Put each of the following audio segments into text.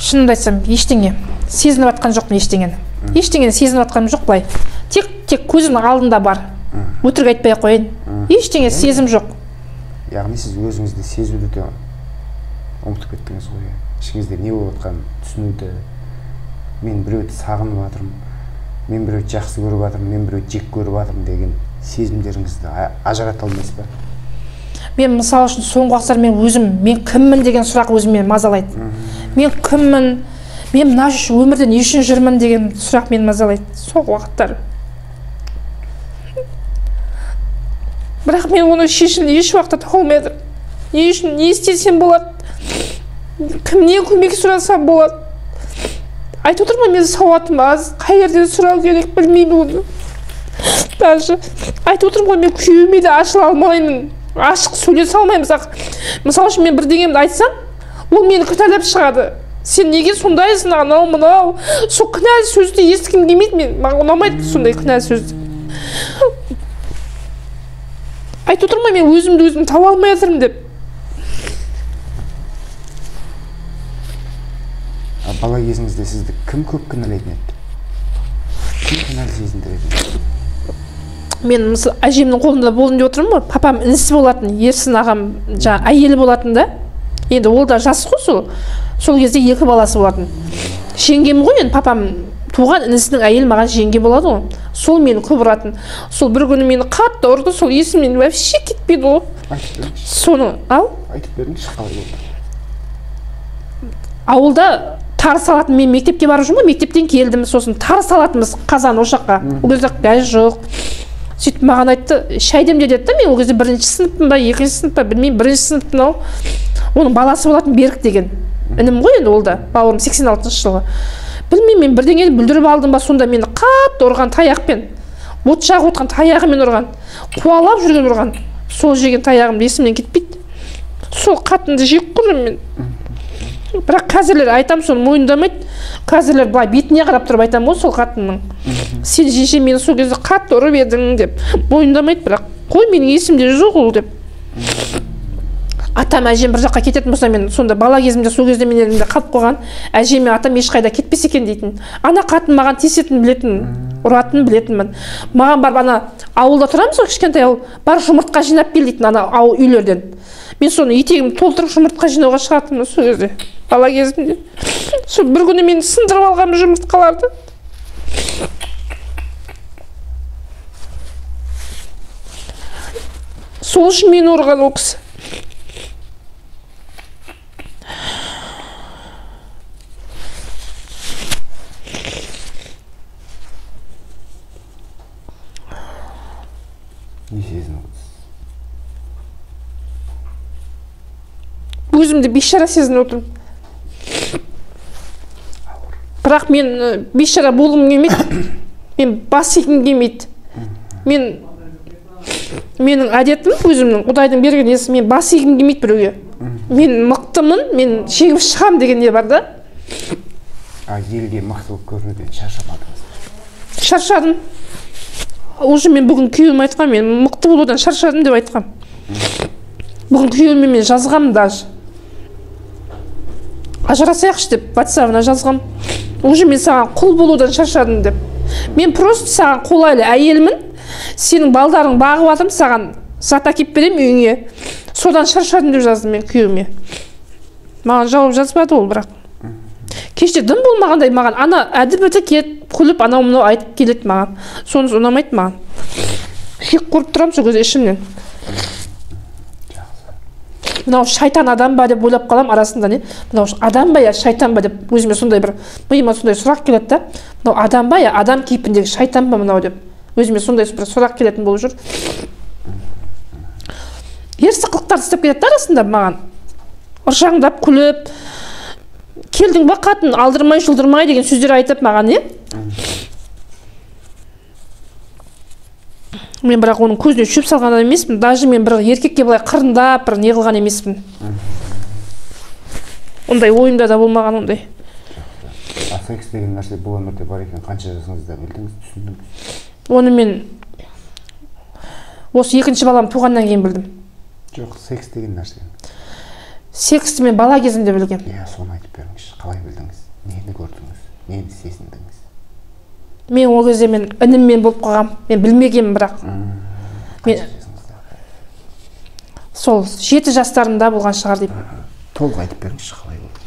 Шынымды айтсам, ештеңе сезініп жатқан жоқпын, ештеңені. Ештеңені сезініп жатқаным жоқ былай. Тек көзімнің алдында бар. Өтірік айтпай ақ қояйын. Ештеңе сезім жоқ. Яғни сіз өзіңізді сезуді де ұмытып кеттіңіз ғой. Ішіңізде не болып жатқанын түсінуді. Мен біреуді сағынып жатырмын, мен біреуді жақсы көріп жатырмын, мен біреуді жек көріп жатырмын деген сезімдеріңізді ажырата алмайсыз ба? Мен мысалы үшін соңғы уақыттар мен өзім, мен кіммін деген сұрақ өзіме мазалайды. Мен кіммін, мен мына өмірде не үшін жүрмін деген сұрақ мені мазалайды соңғы уақыттар. Бірақ мен оны шешімін еш уақытта таба алмай жатырмын. Не үшін, не істесем болады, кімнен көмек сұрасам болады. Айтып отырмын, мен сауатым аз, қай жерден сұрау керек білмеймін оны. Даже айтып отырмын ғой, мен күйеуіме де ашыла алмаймын, ашық сөйлесе алмаймын. Мысалы үшін мен бірдеңемді айтсам, ол мені кінәлап шығады. Сен неге сондайсың, анау мынау. Сол кінәлі сөзді естігім келмейді мен, маған ұнамайды сондай кінәлі сөзді. Айтып отырмын, мен өзімді өзім таба алмай жатырмын деп. Бала кезіңізде сізді кім көп кінәлайтын еді? Кім кінәлі сезіндіретін еді? Мен мысалы әжемнің қолында болдым деп отырмын ғой. Папам інісі болатын, Ерсін ағам жаңа әйелі болатын да. Енді ол да жас қой сол. Сол кезде екі баласы болатын. Жеңгем ғой енді, папам туған інісінің әйелі маған жеңге болады ғой. Сол мені көп ұратын. Сол бір күні мені қатты ұрды, сол есімнен вообще кетпейді ғой. Айтып беріңізші. Соны, ал? Айтып беріңізші, қалай болды? Ауылда тары салатын, мен мектепке барып жүрмін ғой, мектептен келдім, сосын тары салатынбыз қазан ошаққа. Ол кезде газ жоқ. Сөйтіп маған айтты, шай демде деді да, мен ол кезде бірінші сыныппын ба, екінші сынып па, білмеймін, бірінші сыныптың ау. Оның баласы болатын Берік деген. Інім ғой енді ол да, бауырым 86-шы жылғы. Білмеймін, мен бірдеңені бүлдіріп алдым ба, сонда мені қатты ұрған таяқпен. От жағып отқан таяғымен ұрған. Қуалап жүрген ұрған. Сол жеген таяғым есімнен кетпейді. Сол қатынды жек көремін мен. Бірақ қазірлер айтам, соны мойындамайды. Қазірлер былай бетіне қарап тұрып айтам ғой сол қатынның. Сен жеңше мені сол кезде қатты ұрып едің деп мойындамайды, бірақ қой менің есімде жоқ ол деп. Атам әжем бір жаққа кететін болса, мен сонда бала кезімде сол кезде мен елімде қалып қойған әжем мен атам ешқайда кетпес екен дейтін. Ана қатын маған тиісетінін білетін, ұратынын білетінмін. Маған барып ана ауылда тұрамыз ғой, кішкентай ауыл, бар жұмыртқа жинап кел дейтін ана ауыл үйлерден. Мен соны етегімді толтырып жұмыртқа жинауға шығатынмын сол кезде, бала кезімде. Сол бір күні мен сындырып алғанмын жұмыртқаларды. Сол үшін мені ұрған ол кісі. Не сезініп отырсыз? Өзімді бейшара сезініп отырмын. Бірақ мен бейшара болғым келмейді. Мен бас игім келмейді. Менің әдетім өзімнің, Құдайдың берген несі, мен бас игім келмейді біреуге. Мен мықтымын, мен жеңіп шығамын деген не бар да. А елге мықты болып көрінуден шаршамадыңыз ба? Шаршадым. Уже мен бүгін күйеуіме айтқам, мен мықты болудан шаршадым деп айтқам. Бүгін күйеуіме мен жазғам даже. Ажырасайықшы деп WhatsApp-ына жазғам. Уже мен саған құл болудан шаршадым деп. Мен просто саған қолайлы әйелмін. Сенің балдарың бағып жатырмын, саған зат әкеп беремін үйіңе. Содан шаршадым деп жаздым мен күйеуіме. Маған жауап жазбады ол бірақ. Кеште дым болмағандай маған ана әдібіті келіп, күліп анау мынау айтып келеді маған. Сонысы ұнамайды маған. Жек көріп тұрамын сол кезде ішімнен. Мынау шайтан адам ба деп ойлап қалам арасында, не? Мынау адам ба я шайтан ба деп өзіме сондай бір миыма сондай сұрақ келеді да. Мынау адам ба я адам кейпіндегі шайтан ба мынау деп. Өзіме сондай бір сұрақ келетін болып жүр. Ерсі қылықтарды істеп келеді да арасында маған. Ыржаңдап күліп, келдің ба қатын, алдырмай, жұлдырмай деген сөздер айтып маған, не? Мен бірақ оның көзіне шөп салған адам емеспін. Даже мен бір еркекке былай қырындап, бір не қылған емеспін. Ондай ойымда да болмаған ондай. А секс деген нәрсе бұл өмірде бар екен, қанша жасыңызда білдіңіз, түсіндіңіз? Оны мен осы екінші балам туғаннан кейін білдім. Жоқ, секс деген нәрсе. Сексті мен бала кезімде білгем. Иә, соны айтып беріңізші. Қалай білдіңіз? Нені көрдіңіз? Нені сезіндіңіз? Мен ол кезде мен ініммен болып қалғам. Мен білмегенмін бірақ. Мен сол 7 жастарымда болған шығар деп. Толық айтып беріңізші, қалай болды?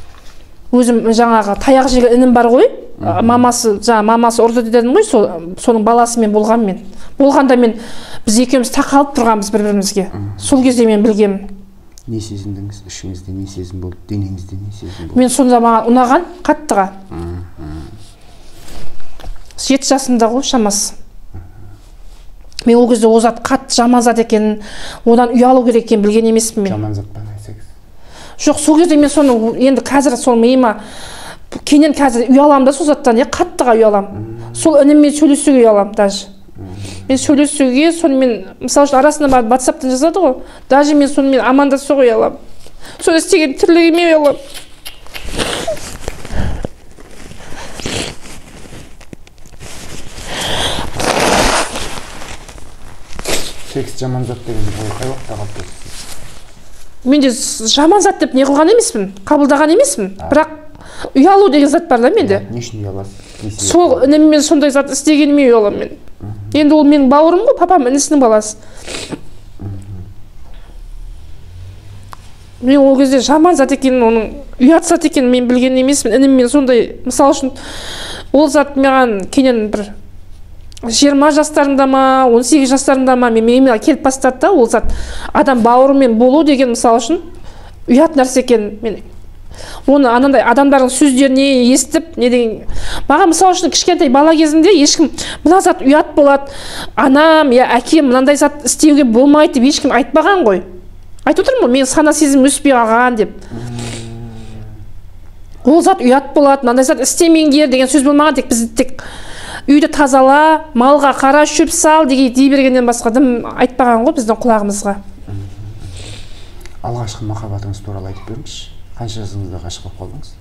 Өзім жаңағы таяқ жеген інім бар ғой, мамасы, жаңа мамасы ұрды дедім ғой, соның баласымен болған мен. Болғанда мен біз екеуміз тақалып тұрғанбыз бір-бірімізге. Сол кезде мен білгенмін. Не сезіндіңіз? Ішіңізде не сезім болды? Денеңізде не сезім болды? Мен сонда маған ұнаған қаттыға. 7 жасымда ғой шамасы. Мен ол кезде ол зат қатты жаман зат екенін, одан ұялу керек екенін білген емеспін мен. Жаман зат па секс? Жоқ, сол кезде мен соны енді қазір сол миыма кейіннен қазір ұяламын да сол заттан, қаттыға ұяламын. Сол ініммен сөйлесуге ұяламын даже. Мен сөйлесуге, сонымен, мысалы үшін арасында маған WhatsApp-тан жазады ғой, даже мен сонымен амандасуға ұяламын. Сол істеген тірлігіме ұяламын. Секс жаман зат деген ой қай уақытта қалыптасты? Мен де жаман зат деп не қылған емеспін, қабылдаған емеспін. Бірақ ұялу деген зат бар да менде. Не үшін ұяласыз? Сол ініммен сондай зат істегеніме ұяламын мен. Енді ол менің бауырым ғой, папам інісінің баласы. Мен ол кезде жаман зат екенін, оның ұят зат екенін мен білген емеспін. Ініммен сондай, мысалы үшін, ол зат маған кейіннен бір 20 жастарымда ма, 18 жастарымда ма, мен миыма келіп бастады да, ол зат адам бауырымен болу деген мысалы үшін ұят нәрсе екен. Мен оны анандай адамдардың сөздеріне естіп, не деген, маған мысалы үшін кішкентай бала кезімде ешкім мына зат ұят болады, анам я әкем мынандай зат істеуге болмайды деп ешкім айтпаған ғой. Айтып отырмын ғой, мен сана сезім өспей қалған деп. Ол зат ұят болады, мынандай зат істемеңдер деген сөз болмаған, тек біз тек үйді тазала, малға қара, шөп сал дей бергеннен басқа дым айтпаған ғой біздің құлағымызға. Алғашқы махаббатыңыз туралы айтып беріңізші. Қанша жасыңызда ғашық болып қалдыңыз?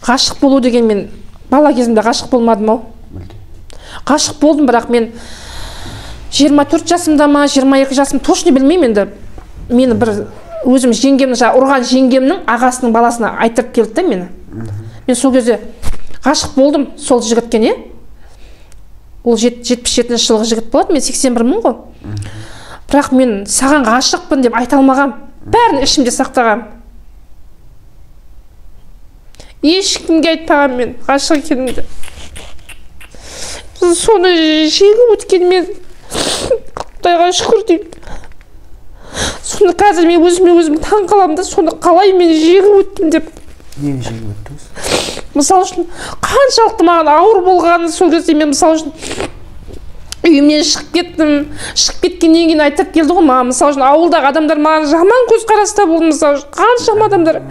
Ғашық болу деген мен бала кезімде ғашық болмадым ау. Мүлде. Ғашық болдым, бірақ мен 24 жасымда ма, 22 жасым точно білмеймін енді. Мені бір өзім жеңгемнің, жаңа ұрған жеңгемнің ағасының баласына айттырып келді да мені. Мен сол кезде ғашық болдым сол жігітке, не? Ол 77 жылғы жігіт болады, мен 81-мін ғой. Бірақ мен саған ғашықпын деп айта алмағам. Бәрін ішімде сақтағам. Ешкімге айтпағам мен ғашық екенімді. Соны жеңіп өткеніме Құдайға шүкір деймін. Соны қазір мен өзіме өзім таң қаламын да, соны қалай мен жеңіп өттім деп. Нені жеңіп өттіңіз? Мысалы үшін, қаншалықты маған ауыр болғанын сол кезде мен мысалы үшін үйімнен шығып кеттім. Шығып кеткеннен кейін айтып келді ғой маған, мысалы үшін ауылдағы адамдар маған жаман көзқараста болды, мысалы үшін қаншама адамдар.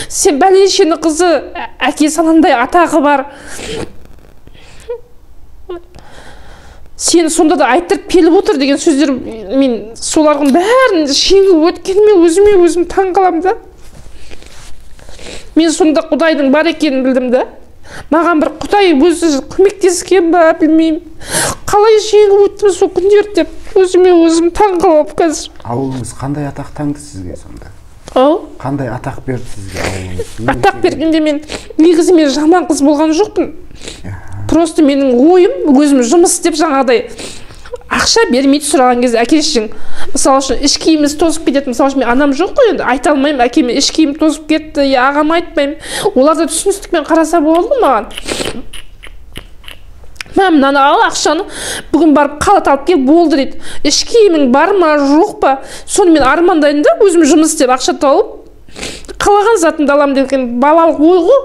Сен бәленшенің қызы, әкесі анандай атағы бар. Сені сонда да айттырып келіп отыр деген сөздер, мен солардың бәрін жеңіп өткеніме өзіме өзім таң қаламын да. Мен сонда Құдайдың бар екенін білдім да. Маған бір Құдай өзі көмектескен ба, білмеймін. Қалай жеңіп өттім сол күндерді деп өзіме өзім таң қаламын қазір. Ауылыңыз қандай атақ таңды сізге сонда? Ау? Қандай атақ берді сізге ауылыңыз? Атақ бергенде мен негізі мен жаман қыз болған жоқпын. Просто менің ойым өзім жұмыс істеп жаңағыдай ақша бермейді сұраған кезде әке шешең, мысалы үшін іш киіміміз тозып кетеді, мысалы үшін мен анам жоқ қой енді айта алмаймын әкеме іш киім тозып кетті, я ағама айтпаймын, олар да түсіністікпен қараса болады ғой маған. Мә, мынаны ал ақшаны, бүгін барып қалат алып кел болды дейді. Іш киімің бар ма жоқ па, соны мен армандаймын да, өзім жұмыс істеп ақша тауып қалаған затымды аламын деген балалық ой ғой,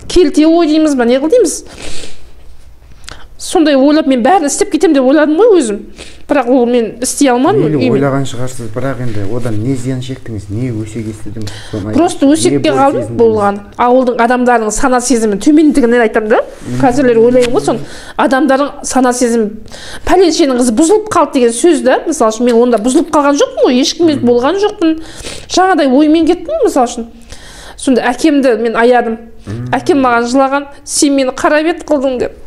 келте ой дейміз ба, не қыл дейміз. Сондай ойлап мен бәрін істеп кетемін деп ойладым ғой өзім. Бірақ ол мен істей алмадым. Мейлі ойлаған шығарсыз, бірақ енді одан не зиян шектіңіз, не өсек естідіңіз? Просто өсекке қалдым болған. Ауылдың адамдарының сана сезімі төмендігінен айтамын да. Қазірлер ойлаймын ғой соны. Адамдардың сана сезімі пәленшенің қызы бұзылып қалды деген сөз да. Мысалы үшін мен онда бұзылып қалған жоқпын ғой, ешкіммен болған жоқпын. Жаңадай оймен кеттім мысалы үшін. Сонда әкемді мен аядым. Әкем маған жылаған, сен мені қара бет қылдың деп.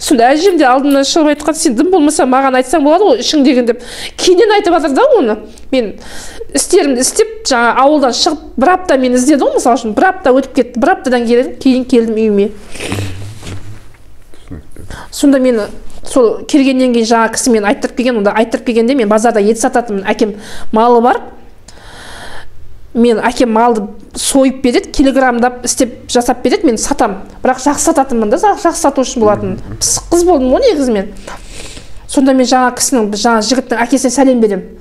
Сонда әжем де алдымнан шығып айтқан, сен дым болмаса маған айтсаң болады ғой ішіңдегін деп. Кейіннен айтып жатыр да оны. Мен істерімді істеп, жаңа ауылдан шығып бір апта мені іздеді ғой, мысалы үшін, бір апта өтіп кетті. Бір аптадан кейін келдім үйіме. Сонда мені сол келгеннен кейін жаңа кісі мені айттырып келген. Онда айттырып келгенде мен базарда ет сататынмын, әкем малы бар. Мен әкем малды сойып береді, килограммдап істеп жасап береді, мен сатам. Бірақ жақсы сататынмын да, жақсы сатушы болатын. Пысық қыз болдым ғой негізі мен. Сонда мен жаңа кісінің, жаңа жігіттің әкесіне сәлем беремін.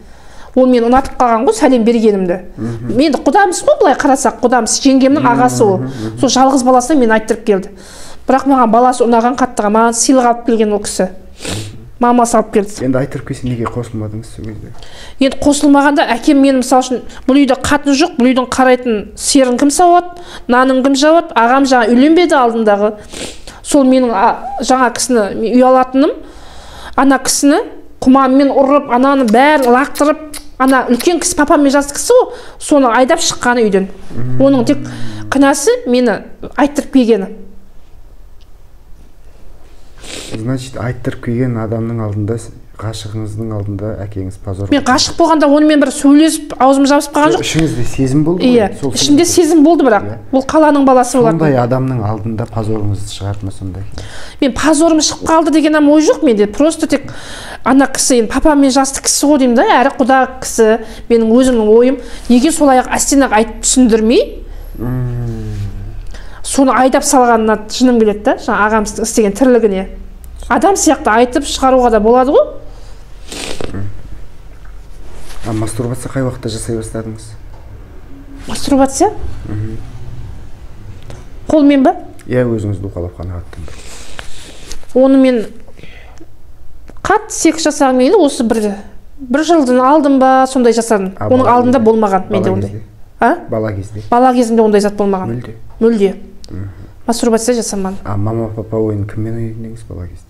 Ол мені ұнатып қалған ғой сәлем бергенімді. Мен енді құдамыз ғой, былай қарасақ, құдамыз, жеңгемнің ағасы ол. Сол жалғыз баласына мені айттырып келді. Бірақ маған баласы ұнаған қаттыға, маған сыйлық алып келген ол кісі. Мамасы алып келді. Енді айттырып келсе неге қосылмадыңыз сол кезде? Енді қосылмағанда әкем мені, мысалы үшін, бұл үйде қатын жоқ, бұл үйдің қарайтын сиырын кім сауады, нанын кім жауады, ағам жаңа үйленбеді алдындағы. Сол менің жаңа кісіні ұялатыным, ана кісіні құманмен ұрып, ананы бәрін лақтырып, ана үлкен кісі, папаммен жасты кісі ғой, соны айдап шыққаны үйден. Оның тек кінәсі мені айттырып келгені. Значит, айттырып келген адамның алдында, ғашығыңыздың алдында әкеңіз позор. Мен ғашық болғанда онымен бір сөйлесіп, аузым жабысып қалған жоқ. Ішіңізде сезім болды ғой? Иә, ішімде сезім болды бірақ. Ол қаланың баласы болатын. Сондай адамның алдында позорыңызды шығарды ма сондай? Мен позорым шығып қалды деген ой жоқ менде. Просто тек ана кісі, енді папаммен жасты кісі ғой деймін да, әрі құда кісі, менің өзімнің ойым. Неге солай әстен-ақ айтып түсіндірмей, соны айдап салғанына жыным келеді да, жаңа ағамыздың істеген тірлігіне. Адам сияқты айтып шығаруға да болады ғой. А мастурбация қай уақытта жасай бастадыңыз? Мастурбация? Қолмен ба? Иә, өзіңізді уқалап қанағаттандыру. Оны мен қатты секс жасағым келді, осы бір жылдың алдын ба, сондай жасадым. Оның алдында болмаған менде ондай. А? Бала кезде? Бала кезімде ондай зат болмаған. Мүлде? Мүлде. Мастурбация жасамадым. А мама папа ойын кіммен ойнадыңыз бала кезде?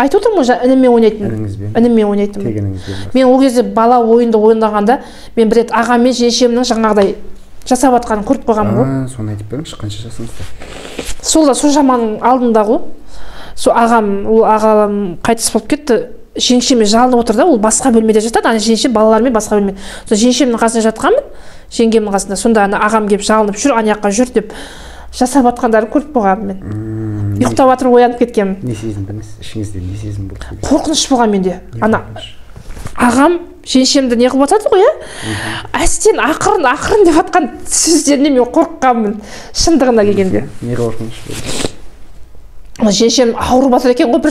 Айтып отырмын ғой, ініммен ойнайтынмын. Ініңізбен? Ініммен ойнайтынмын. Тек ініңізбен? Мен ол кезде бала ойынды ойнағанда, мен бір рет ағам мен жеңешемнің жаңағыдай жасап жатқанын көріп қойғанмын ғой. Соны айтып беріңізші, қанша жасыңызда? Сол да, сол жаманның алдында ғой. Сол ағам, ол ағам қайтыс болып кетті. Жеңешеме жалынып отыр да, ол басқа бөлмеде жатады, ана жеңешем балалармен басқа бөлмеде. Сол жеңешемнің қасында жатқанмын, жеңгемнің қасында. Сонда ана ағам келіп жалынып жүр, ана жаққа жүр деп жасап жатқандарын көріп қойғанмын мен. Ұйықтап жатып оянып кеткенмін. Не сезіндіңіз? Ішіңізде не сезім болды? Қорқыныш болған менде. Ана ағам жеңешемді не қылып жатады ғой, әстен ақырын ақырын деп жатқан сөздеріне мен қорыққанмын шындығына келгенде. Не қорқыныш болды? Жеңешем ауырып жатыр екен ғой,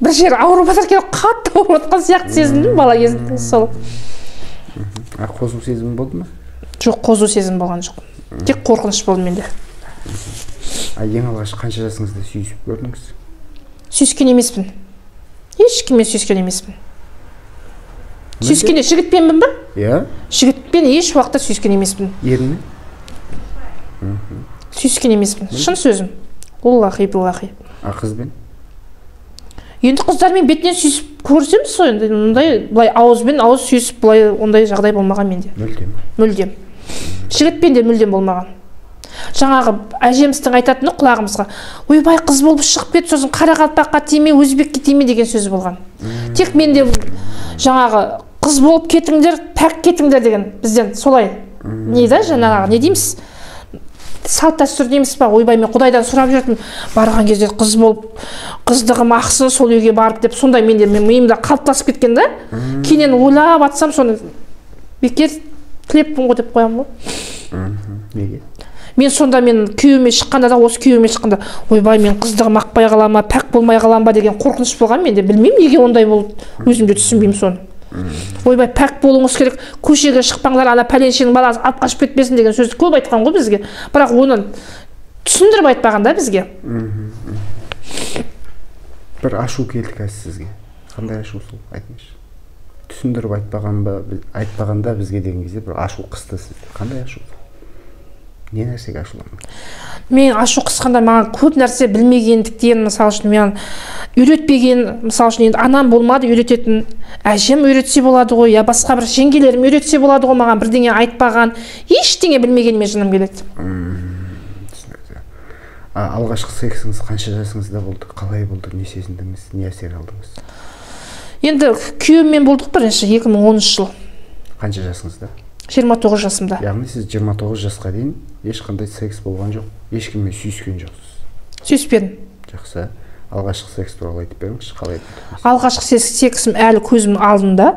бір жері ауырып жатыр екен, қатты ауырып жатқан сияқты сезіндім бала кезімде сол. А қозу сезімі болды ма? Жоқ, қозу сезім болған жоқ. Тек қорқыныш болды менде. А ең алғаш қанша жасыңызда сүйісіп көрдіңіз? Сүйіскен емеспін. Ешкіммен сүйіскен емеспін. Сүйіскенде жігітпенмін ба? Иә. Жігітпен еш уақытта сүйіскен емеспін. Ерінмен? Сүйіскен емеспін. Шын сөзім. Оллахи биллахи. А қызбен? Енді қыздармен бетінен сүйісіп көрсеміз сол енді, ондай былай ауызбен ауыз сүйісіп былай ондай жағдай болмаған менде. Мүлдем. Мүлдем. Жігітпен де мүлдем болмаған. Жаңағы әжеміздің айтатыны құлағымызға, ойбай қыз болып шығып кет, сосын қарақалпаққа тиме, өзбекке тиме деген сөзі болған. Тек менде жаңағы қыз болып кетіңдер, пәк кетіңдер деген бізден солай. Не да, жаңағы не дейміз? Салт дәстүр дейміз ба? Ойбай мен Құдайдан сұрап жүрдім. Барған кезде қыз болып, қыздығым ақсын сол үйге барып деп, сондай менде мен миымда қалыптасып кеткен да. Кейіннен ойлап атсам соны бекер тілеппін ғой деп қоямын ғой. Неге? Мен сонда мен күйеуіме шыққанда да, осы күйеуіме шыққанда, ойбай мен қыздығым ақпай қала ма, пәк болмай қала ма деген қорқыныш болған менде. Білмеймін неге ондай болды, өзім де түсінбеймін соны. Ойбай пәк болуыңыз керек, көшеге шықпаңдар, ана пәленшенің баласы алып қашып кетпесін деген сөзді көп айтқан ғой бізге. Бірақ оны түсіндіріп айтпаған да бізге. Бір ашу келді қазір сізге. Қандай ашу сол, айтыңызшы. Түсіндіріп айтпағанда бізге деген кезде бір ашу қысты сізді. Қандай ашу? Не нәрсеге ашуландыңыз? Мен ашу қысқанда маған көп нәрсе білмегендіктен, мысалы үшін мен үйретпеген, мысалы үшін енді анам болмады үйрететін, әжем үйретсе болады ғой, я басқа бір жеңгелерім үйретсе болады ғой, маған бірдеңе айтпаған, ештеңе білмегеніме жыным келеді. Түсінікті. Алғашқы сексіңіз қанша жасыңызда болды? Қалай болды? Не сезіндіңіз? Не әсер алдыңыз? Енді күйеуіммен болдық бірінші 2010 жыл. Қанша жасыңызда? 29 жасымда. Яғни сіз 29 жасқа дейін ешқандай секс болған жоқ, ешкіммен сүйіскен жоқсыз? Сүйіспедім. Жақсы. Алғашқы секс туралы айтып беріңізші, қалай болды? Алғашқы сексім әлі көзімнің алдында.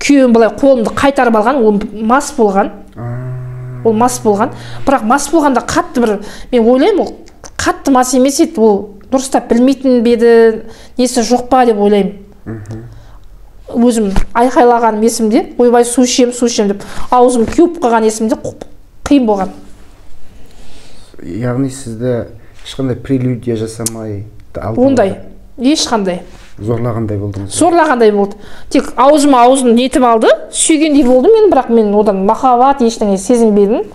Күйеуім былай қолымды қайтарып алған, ол мас болған. Ол мас болған. Бірақ мас болғанда қатты бір, мен ойлаймын, ол қатты мас емес еді, ол дұрыстап білмейтін бе еді, несі жоқ па деп ойлаймын. Өзім айқайлағаным есімде, ойбай су ішемін, су ішемін деп аузым кеуіп қалған есімде, қиын болған. Яғни сізді ешқандай прелюдия жасамай, ондай ешқандай зорлағандай болдыңыз? Зорлағандай болды. Тек аузыма аузын нетіп алды, сүйгендей болды мен, бірақ мен одан махаббат ештеңе сезінбедім.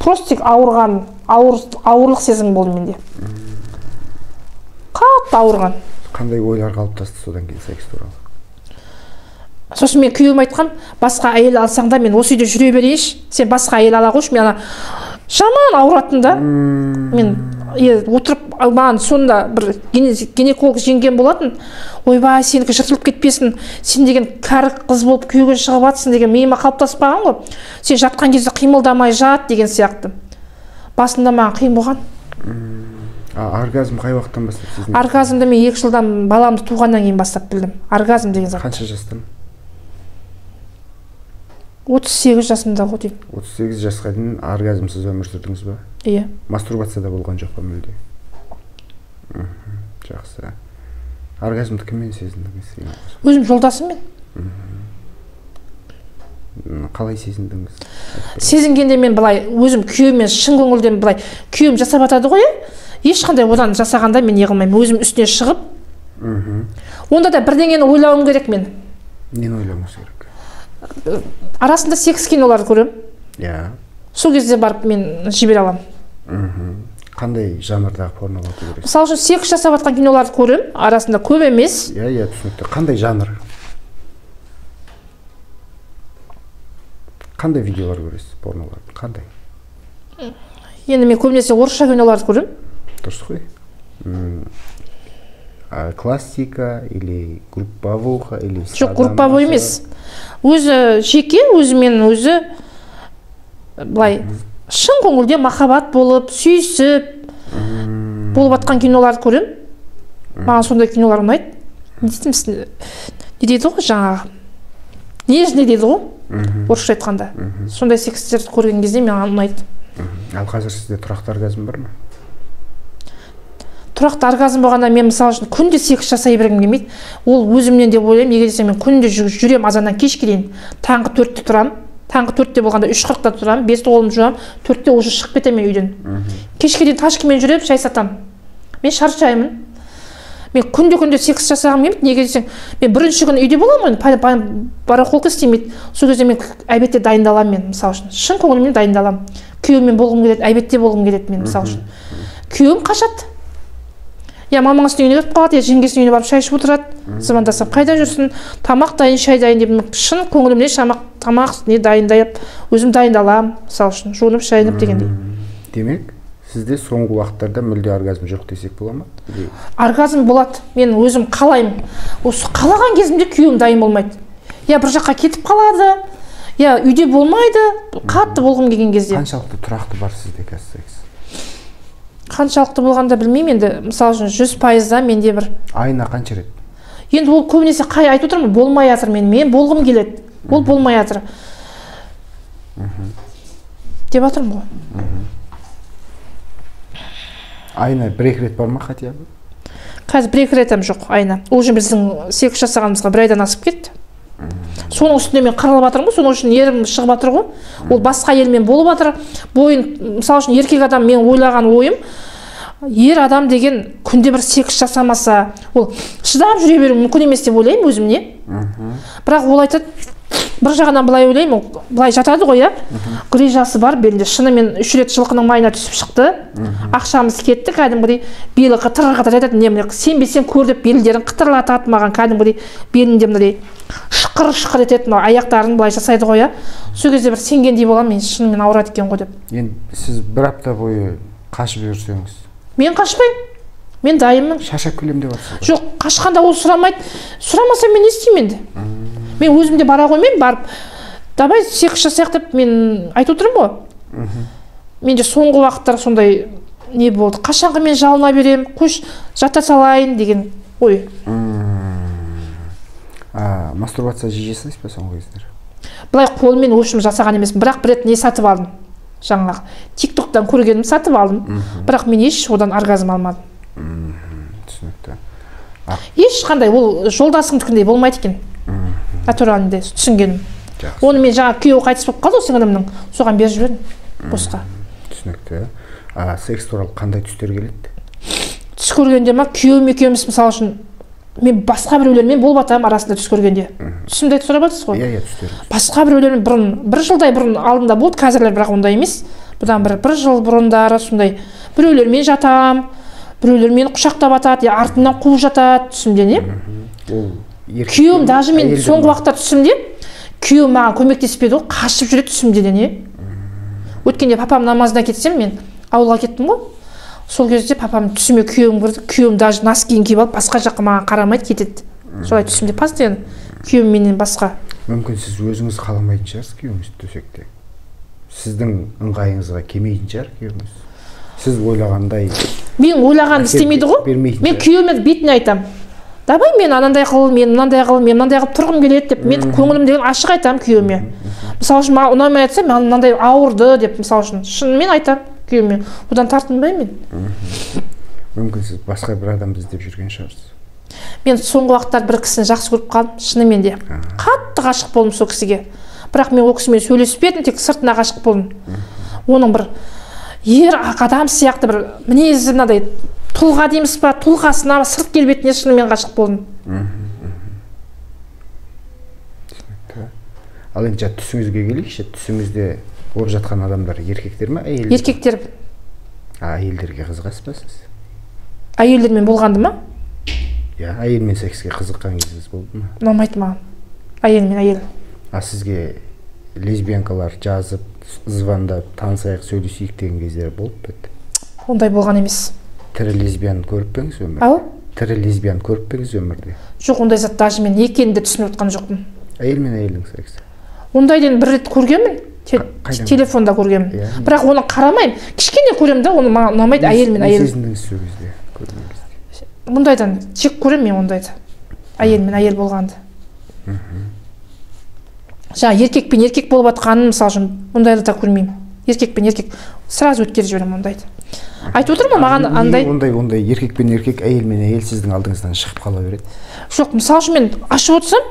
Просто тек ауырған, ауырлық сезім болды менде. Қатты ауырған. Қандай ойлар қалыптасты содан кейін секс туралы? Сосын мен күйеуім айтқан, басқа әйел алсаң да мен осы үйде жүре берейінші, сен басқа әйел ала қойшы, мен ана жаман ауыратын да. Мен отырып, маған сонда бір гинеколог жеңген болатын, ойбай сенікі жыртылып кетпесін, сен деген кәрі қыз болып күйеуге шығып атсың деген миыма қалыптасып қалған ғой, сен жатқан кезде қимылдамай жат деген сияқты. Басында маған қиын болған. Оргазм қай уақыттан бастап сезіндіңіз? Оргазмды мен 2 жылдан баламды туғаннан кейін бастап білдім. Оргазм деген зат. Қанша жастан? 38 жасымда ғой деймін. 38 жасқа дейін оргазмсыз өмір сүрдіңіз ба? Иә. Мастурбация да болған жоқ па мүлде? Жақсы. Оргазмды кіммен сезіндіңіз? Өзім жолдасыммен. Қалай сезіндіңіз? Сезінгенде мен былай өзім күйеуіммен шын көңілден былай күйеуім жасап атады ғой, ешқандай одан жасағанда мен не қылмаймын, өзім үстіне шығып. Онда да бірдеңені ойлауым керек мен. Нені ойлауыңыз керек? Арасында секс киноларды көремін. Иә. Сол кезде барып мен жібере аламын. Қандай жанрдағы порноларды көресіз? Мысалы үшін секс жасап жатқан киноларды көремін, арасында көп емес. Иә, иә, түсінікті. Қандай жанр? Қандай видеолар көресіз, порноларды? Қандай? Енді мен көбінесе орысша киноларды көремін. Дұрыс қой. Классика или групповуха или жоқ, групповой емес. Өзі жеке, өзімен өзі былай шын көңілде махаббат болып, сүйісіп болып атқан киноларды көремін. Маған сондай кинолар ұнайды. Не дейміз, не дейді ғой жаңағы? Нежный дейді ғой, орысша айтқанда. Сондай секстерді көрген кезде маған ұнайды. Ал қазір сізде тұрақты оргазм бар ма? Тұрақты оргазм болғанда мен мысалы үшін күнде секс жасай бергім келмейді. Ол өзімнен деп ойлаймын. Неге десем мен күнде жүремін азаннан кешке дейін. Таңғы 4-те тұрамын. Таңғы 4-те болғанда 3:40-та тұрамын, 5-те қолымды жуамын, 4-те уже шығып кетемін үйден. Кешке дейін ташкамен жүріп шай сатамын. Мен шаршаймын. Мен күнде-күнде секс жасағым келмейді. Неге десең, мен бірінші күні үйде боламын ғой, барахолка істемейді. Сол кезде мен обедте дайындаламын мен, мысалы үшін. Шын көңіліммен дайындаламын. Күйеуіммен болғым келеді, обедте болғым келеді мен, мысалы үшін. Күйеуім қашады. Я мамаңыздың үйіне кетіп қалады, я жеңгесінің үйіне барып шай ішіп отырады. Звондасам, қайда жүрсің? Тамақ дайын, шай дайын деп шын көңілімнен тамақ не дайындап, өзім дайындаламын, мысалы үшін, жуынып, шайынып дегендей. Демек, сізде соңғы уақыттарда мүлде оргазм жоқ десек бола ма? Оргазм болады. Мен өзім қалаймын. Осы қалаған кезімде күйеуім дайын болмайды. Я бір жаққа кетіп қалады, я үйде болмайды, қатты болғым келген кезде. Қаншалықты тұрақты бар сізде қазір секс? Қаншалықты болғанда білмеймін енді, мысалы үшін 100%-да менде бір. Айына қанша рет? Енді ол көбінесе қай айтып отырмын, болмай жатыр мен болғым келеді. Ол болмай жатыр. Деп жатырмын ғой. Айына 1-2 рет бар ма хотя бы? Қазір 1-2 ретім жоқ айына. Ол үшін біздің секс жасағанымызға бір айдан асып кетті. Соның үстіне мен қырылып жатырмын ғой, соның үшін ерім шығып жатыр ғой. Ол басқа әйелмен болып жатыр. Бойын, мысалы үшін еркек адам, мен ойлаған ойым, ер адам деген күнде бір секс жасамаса, ол шыдап жүре беру мүмкін емес деп ойлаймын өзімне. Бірақ ол айтады, бір жағынан былай ойлаймын, ол былай жатады ғой, иә? Грижасы бар белінде. Шынымен 3 рет жылқының майына түсіп шықты. Ақшамыз кетті, кәдімгідей белі қытыр-қытыр етеді. Не, міне сенбесең көр деп белдерін қытырлатады маған, кәдімгідей белінде мынандай шықыр-шықыр етеді, мына аяқтарын былай жасайды ғой, иә? Сол кезде бір сенгендей боламын, мен шынымен ауырады екен ғой деп. Енді сіз бір апта бойы Қашып жүрсеңіз? Мен қашпаймын. Мен дайынмын. Шаршап келемін деп жатсыз ғой. Жоқ, қашқанда ол сұрамайды. Сұрамаса мен не істеймін енді? Мен өзім де бара қоймаймын, барып давай секс жасайық деп мен айтып отырмын ғой. Менде соңғы уақыттар сондай не болды. Қашанғы мен жалына беремін, қойш жата салайын деген ой. Мастурбация жиі жасайсыз ба соңғы кездері? Былай қолмен өшім жасаған емеспін, бірақ бір рет не сатып алдым. Жаңағы TikTok'тан көргенім сатып алдым. Бірақ мен еш одан оргазм алмадым. Түсінікті. Ешқандай ол жолдасыңдікіндей болмайды екен. Натуральный түсінгенім. Оны мен жаңа күйеуі қайтыс болып қалды сіңілімнің, соған беріп жібердім босқа. Түсінікті. Секс туралы қандай түстер келеді? Түс көргенде ма, күйеуім екеуміз мысалы үшін мен басқа біреулермен болып атамын арасында түс көргенде. Түсімді айтып сұрап жатырсыз ғой? Иә, түстер. Басқа біреулермен бұрын, бір жылдай бұрын алдында болды, қазірлер бірақ ондай емес. Бұдан бір жыл бұрындары сондай біреулермен жатам, біреулер мені құшақтап атады, я артымнан қуып жатады түсімде, не? Күйеуім даже мен соңғы уақытта түсімде күйеуім маған көмектеспеді ғой, қашып жүреді түсімде, не? Өткенде папам намазына кетсем, мен ауылға кеттім ғой. Сол кезде папам түсіме күйеуім кірді, күйеуім даже носкиін киіп алып басқа жаққа маған қарамайды, кетеді. Солай түсімде постоянно күйеуім менен басқа. Мүмкін сіз өзіңіз қаламайтын шығарсыз күйеуіңізді төсекте. Сіздің ыңғайыңызға келмейтін шығар күйеуіңіз. Сіз ойлағандай. Мен ойлағанды істемейді ғой. Мен күйеуіме бетіне айтам. Давай мен анандай қыл, мен мынандай қыл, мен мынандай қылып тұрғым келеді деп мен көңілім деген ашық айтам күйеуіме. Мысалы үшін маған ұнамай айтса, мен мынандай ауырды деп мысалы үшін шынымен айтам күйеуіме. Одан тартынбаймын мен. Мүмкін сіз басқа бір адамды іздеп жүрген шығарсыз. Мен соңғы уақыттар бір кісіні жақсы көріп қалдым, шынымен де. Қатты ғашық болдым сол кісіге. Бірақ мен ол кісімен сөйлеспедім, тек сыртына ғашық болдым. Оның бір ер адам сияқты бір мінезі мынадай тұлға дейміз ба, тұлғасына, сырт келбетіне шынымен ғашық болдым. Ал енді түсіңізге келейікші. Түсіңізде болып жатқан адамдар еркектер ме, әйелдер? Еркектер. Әйелдерге қызығасыз ба сіз? Әйелдермен болғанды ма? Иә, әйелмен секске қызыққан кезіңіз болды ма? Ұнамайды маған. Әйелмен әйел. А сізге лесбиянкалар жазып, звондап, танысайық, сөйлесейік деген кездер болып па еді? Ондай болған емес. Тірі лесбиян көріп пе едіңіз өмірде? Ау? Тірі лесбиян көріп пе едіңіз өмірде? Жоқ, ондай зат даже мен екенін де түсініп отқан жоқпын. Әйел мен әйелдің сексі? Ондайдан бір рет көргенмін, телефонда көргенмін. Бірақ оны қарамаймын, кішкене көремін да, оны маған ұнамайды әйел мен әйел. Не сезіндіңіз сол кезде, көрген кезде? Мұндайдан жек көремін мен ондайды. Әйел мен әйел болғанды. Жаңа еркек пен еркек болып атқанын, мысалы үшін, ондайды да көрмеймін. Еркек пен еркек сразу өткеріп жіберемін ондайды. Айтып отырмын маған андай. Ондай еркек пен еркек, әйел мен әйел сіздің алдыңыздан шығып қала береді. Жоқ, мысалы үшін мен ашып отырсам,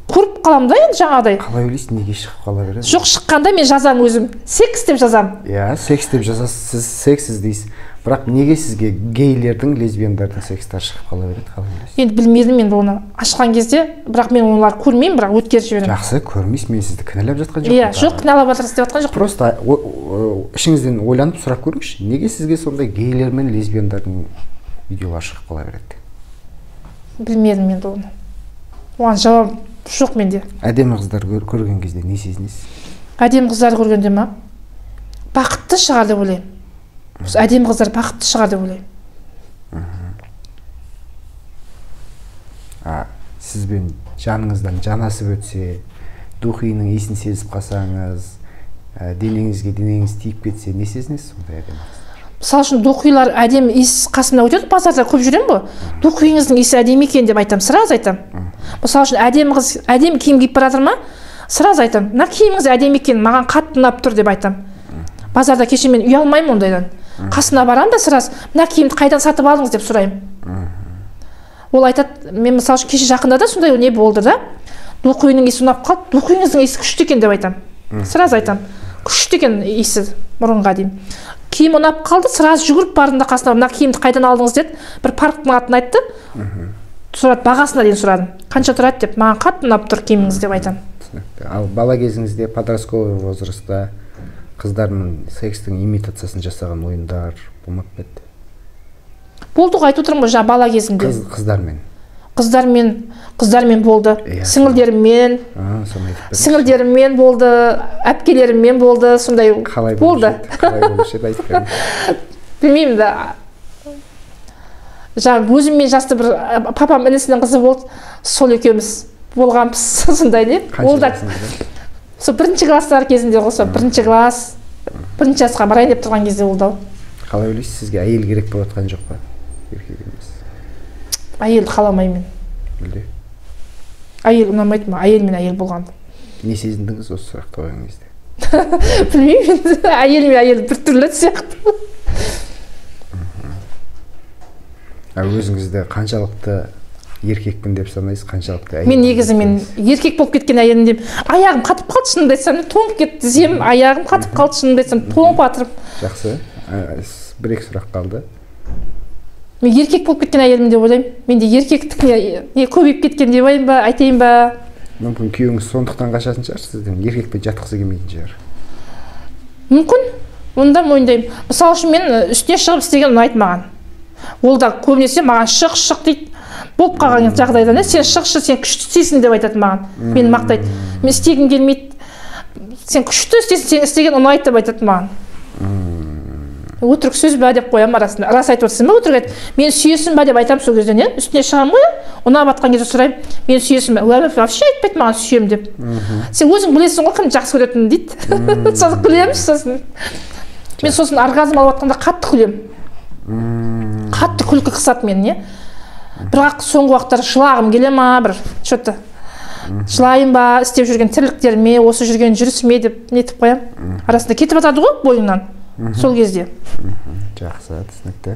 көріп қаламын да енді жаңағыдай. Қалай ойлайсыз, неге шығып қала береді? Жоқ, шыққанда мен жазамын өзім. Секс деп жазамын. Иә, секс деп жазасыз, сіз секс іздейсіз. Бірақ неге сізге гейлердің, лесбияндардың секстері шығып қала береді, қалай ойлайсыз? Енді білмедім мен оны. Ашқан кезде, бірақ мен оларды көрмеймін, бірақ өткеріп жіберемін. Жақсы, көрмейсіз, мен сізді кінәлап жатқан жоқпын. Иә, жоқ, кінәлап жатырсыз деп жатқан жоқпын. Просто ішіңізден ойланып сұрап көріңізші, неге сізге сондай гейлер мен лесбияндардың видеолары шығып қала береді? Білмедім енді оны. Оған жауап жоқ менде. Әдемі қыздар көрген кезде не сезінесіз? Әдемі қыздар көргенде ма? Бақытты шығар деп ойлаймын. Әдемі қыздар бақытты шығар деп ойлаймын. Сізбен жаныңыздан жанасып өтсе, духиінің иісін сезіп қалсаңыз, денеңізге денеңіз тиіп кетсе, не сезінесіз сондай әдемі қыздар? Мысалы үшін духилар әдемі иіс қасымнан өтеді, базарда көп жүремін ғой. Духиіңіздің иісі әдемі екен деп айтамын, сразу айтамын. Мысалы үшін әдемі қыз әдемі киім киіп бара жатыр ма, сразу айтамын, мына киіміңіз әдемі екен, маған қатты ұнап тұр деп айтамын. Базарда кеше мен ұялмаймын ондайдан. Қасына барамын да сразу, мына киімді қайдан сатып алдыңыз деп сұраймын. Ол айтады, мен мысалы үшін кеше жақында да сондай не болды да, духиінің иісі ұнап қалды, духиіңіздің иісі күшті екен деп айтамын. Сразу айтамын, күшті екен иісі мұрынға деймін. Киім ұнап қалды, сразу жүгіріп бардым да қасына, мына киімді қайдан алдыңыз деді. Бір парктың атын айтты. Сұрады, бағасына дейін сұрадым. Қанша тұрады деп, маған қатты ұнап тұр киіміңіз деп айтамын. Түсінікті. Ал бала кезіңізде, подростковый возрастта қыздармен секстің имитациясын жасаған ойындар болмап па еді? Болды ғой, айтып отырмын ғой, жаңа бала кезімде. Қыздармен. Қыздармен болды. Сіңілдеріммен. Сіңілдеріммен болды, әпкелеріммен болды, сондай болды. Қалай болушы еді, айтып беріңіз. Білмеймін да. Жаңа өзіммен жасты бір папам інісінің қызы болды, сол екеуміз болғанбыз сондай не. Ол да сол бірінші класстар кезінде ғой, сол бірінші класс, бірінші жасқа барайын деп тұрған кезде болды. Қалай ойлайсыз, сізге әйел керек болып жатқан жоқ па? Еркек емес. Әйелді қаламаймын мен. Мүлде? Әйел ұнамайды маған, әйел мен әйел болған. Не сезіндіңіз осы сұрақты қойған кезде? Білмеймін, әйел мен әйел біртүрлі сияқты. Өзіңізді қаншалықты еркекпін деп санайсыз, қаншалықты әйел? Мен негізі мен еркек болып кеткен әйелім деп, аяғым қатып қалды шынымды айтсам, тоңып кетті тізем, аяғым қатып қалды шынымды айтсам, тоңып жатырмын. Жақсы, бір-екі сұрақ қалды. Мен еркек болып кеткен әйелім деп ойлаймын. Менде еркектік не көбейіп кеткен деп айтайын ба, айтайын ба? Мүмкін күйеуіңіз сондықтан қашатын шығар сізден, еркекпен жатқысы келмейтін шығар. Мүмкін, оны да мойындаймын. Мысалы үшін мен үстіне шығып істеген ұнайды маған. Ол да көбінесе маған шық шық дейді. Болып қалған жағдайда не, сен шықшы, сен күшті істейсің деп айтады маған. Мені мақтайды. Мен істегім келмейді. Сен күшті істейсің, сен істеген ұнайды деп айтады маған. Өтірік сөз бе деп қоямын арасында. Рас айтып отырсың ба, өтірік айт. Мені сүйесің ба деп айтамын сол кезде, не? Үстіне шығамын ғой, ұнап жатқан кезде сұраймын, мені сүйесің бе? Ол вообще айтпайды маған сүйемін деп. Сен өзің білесің ғой кімді жақсы көретінін дейді. Сосын күлеміз сосын. Мен сосын оргазм алып жатқанда қатты күлемін. Қатты күлкі қысады мені, не? Бірақ соңғы уақыттар жылағым келе ма, бір что-то жылайын ба, істеп жүрген тірліктеріме, осы жүрген жүрісіме деп нетіп қоямын. Арасында кетіп жатады ғой бойыңнан сол кезде. Жақсы, түсінікті.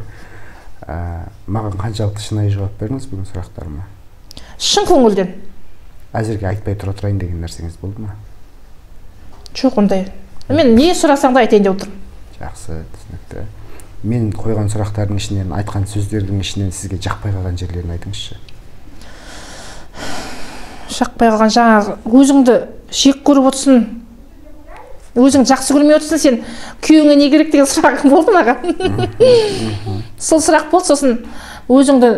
Маған қаншалықты шынайы жауап бердіңіз бүгін сұрақтарыма? Шын көңілден. Әзірге айтпай тұра тұрайын деген нәрсеңіз болды ма? Жоқ, ондай. Мен не сұрасаң да айтайын деп отырмын. Жақсы, түсінікті. Мен қойған сұрақтардың ішінен, айтқан сөздердің ішінен сізге жақпай қалған жерлерін айтыңызшы. Жақпай қалған жаңағы өзіңді жек көріп отырсың, өзің жақсы көрмей отырсың, сен күйеуіңе не керек деген сұрақ болды маған. Сол сұрақ болды, сосын өзіңді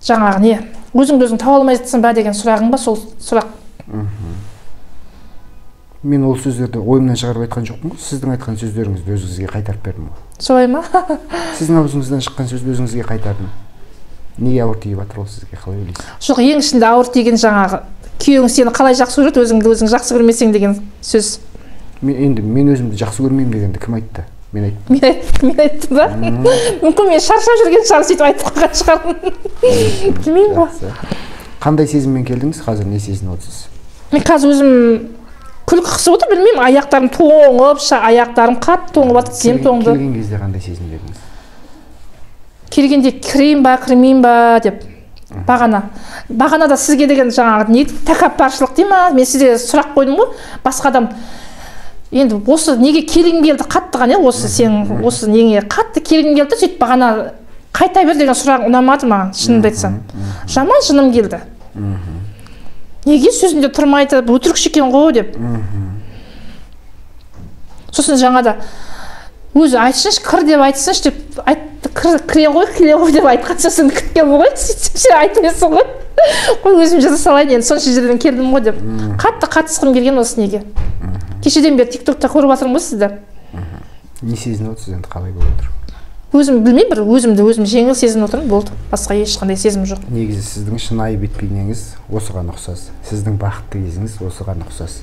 жаңағы не, өзіңді өзің таба алмай жатсың ба деген сұрағың ба, сол сұрақ. Мен ол сөздерді ойымнан шығарып айтқан жоқпын ғой, сіздің айтқан сөздеріңізді өзіңізге қайтарып бердім ғой. Солай ма? Сіздің аузыңыздан шыққан сөзді өзіңізге қайтардым. Неге ауыр тиіп жатыр ол сізге, қалай ойлайсыз? Жоқ, ең ішінде ауыр тиген жаңағы күйеуің сені қалай жақсы көреді, өзіңді өзің жақсы көрмесең деген сөз. Мен өзімді жақсы көрмеймін дегенді кім айтты? Мен айттым. Мен айттым ба? Мүмкін мен шаршап жүрген шығармын, сөйтіп айтып қалған шығармын. Білмеймін ғой. Қандай сезіммен келдіңіз, қазір не сезініп отырсыз? Мен қазір өзім күлкі қысып отыр, білмеймін, аяқтарым тоңып, аяқтарым қатты тоңып жатыр, тізем тоңды. Келген кезде қандай сезімде едіңіз? Келгенде кірейін ба, кірмейін ба деп. Бағана да сізге деген жаңағы не тәкаппаршылық дей ма? Мен сізге сұрақ қойдым ғой, басқа адам енді осы неге келгім келді қатты ғана, осы сен осы неңе қатты келгім келді, сөйтіп бағана қайта бер деген сұрағың ұнамады маған, шынымды айтсам. Жаман жыным келді. Неге сөзінде тұрмайды, өтірікші екен ғой деп. Сосын жаңада өзі айтсыншы, кір деп айтсыншы деп айтты, кіре ғой, кіре ғой деп айтқан, сосын күткен ғой, сөйтсем сен айтмайсың ғой. Қой өзім жаза салайын енді, сонша жерден келдім ғой деп. Қатты қатысқым келген осы неге. Кешеден бері тиктокта көріп жатырмын ғой сізді. Не сезініп отырсыз енді, қалай болып отыр? Өзім білмеймін, бір өзімді өзім жеңіл сезініп отырмын, болды. Басқа ешқандай сезім жоқ. Негізі сіздің шынайы бет бейнеңіз осыған ұқсас. Сіздің бақытты кезіңіз осыған ұқсас.